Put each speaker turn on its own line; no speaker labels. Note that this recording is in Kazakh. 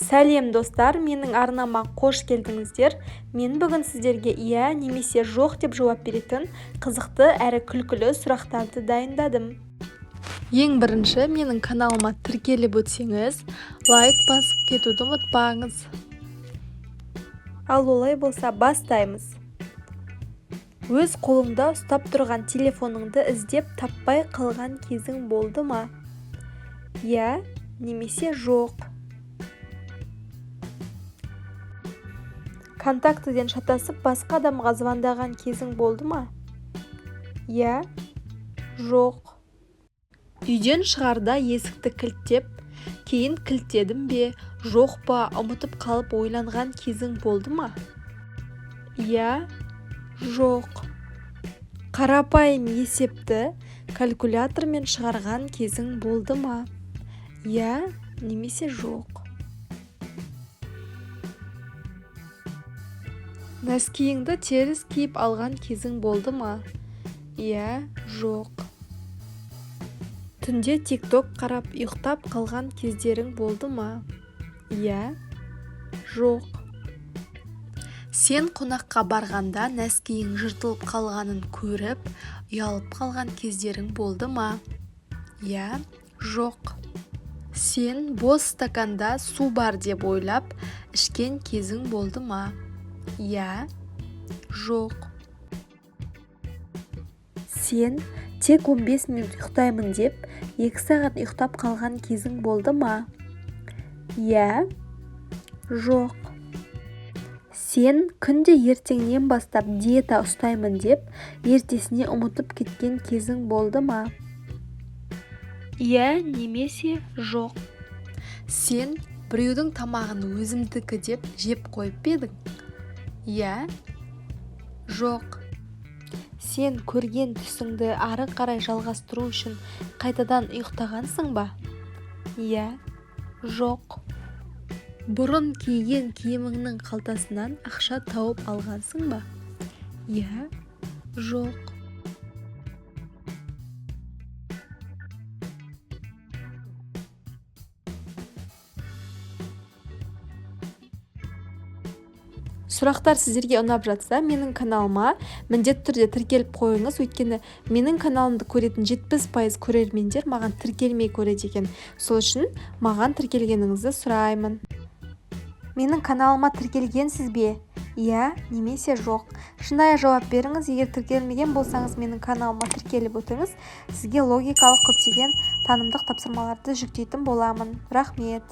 Сәлем, достар! Менің арнама қош келдіңіздер! Мен бүгін сіздерге иә немесе жоқ деп жауап беретін қызықты әрі күлкілі сұрақтарды дайындадым. Ең бірінші менің каналыма тіркеліп өтсеңіз, лайк басып кетуді ұмытпаңыз. Ал олай болса, бастаймыз. Өз қолыңда ұстап тұрған телефоныңды іздеп таппай қалған кезің болды ма? Иә немесе жоқ? Контактіден шатасып, басқа адамға звондаған кезің болды ма? Иә, жоқ? Үйден шығарда есікті кілттеп, кейін кілттедім бе, жоқ па, ұмытып қалып ойланған кезің болды ма? Иә, жоқ? Қарапайым есепті калькулятормен шығарған кезің болды ма? Иә немесе жоқ? Нәскиіңді теріс киіп алған кезің болды ма? Иә, жоқ? Түнде тикток қарап ұйықтап қалған кездерің болды ма? Иә, жоқ? Сен қонаққа барғанда нәскиің жыртылып қалғанын көріп, ұялып қалған кездерің болды ма? Иә, жоқ? Сен бос стаканда су бар деп ойлап, ішкен кезің болды ма? Иә, жоқ? Сен тек 15 минут ұйықтаймын деп, 2 сағат ұйықтап қалған кезің болды ма? Иә, жоқ? Сен күнде ертеңнен бастап диета ұстаймын деп, ертесіне ұмытып кеткен кезің болды ма? Иә немесе жоқ? Сен біреудің тамағын өзімдікі деп жеп қойып па едің? Иә, жоқ? Сен көрген түсіңді ары қарай жалғастыру үшін қайтадан ұйықтағансың ба? Иә, жоқ? Бұрын киген киіміңнің қалтасынан ақша тауып алғансың ба? Иә, жоқ? Сұрақтар сіздерге ұнап жатса, менің каналыма міндетті түрде тіркеліп қойыңыз, өйткені менің каналымды көретін 70% көрермендер маған тіркелмей көреді екен. Сол үшін маған тіркелгеніңізді сұраймын. Менің каналыма тіркелгенсіз бе? Иә немесе жоқ? Шынайы жауап беріңіз. Егер тіркелмеген болсаңыз, менің каналыма тіркеліп өтіңіз. Сізге логикалық көптеген танымдық тапсырмаларды жүктейтін боламын. Рахмет.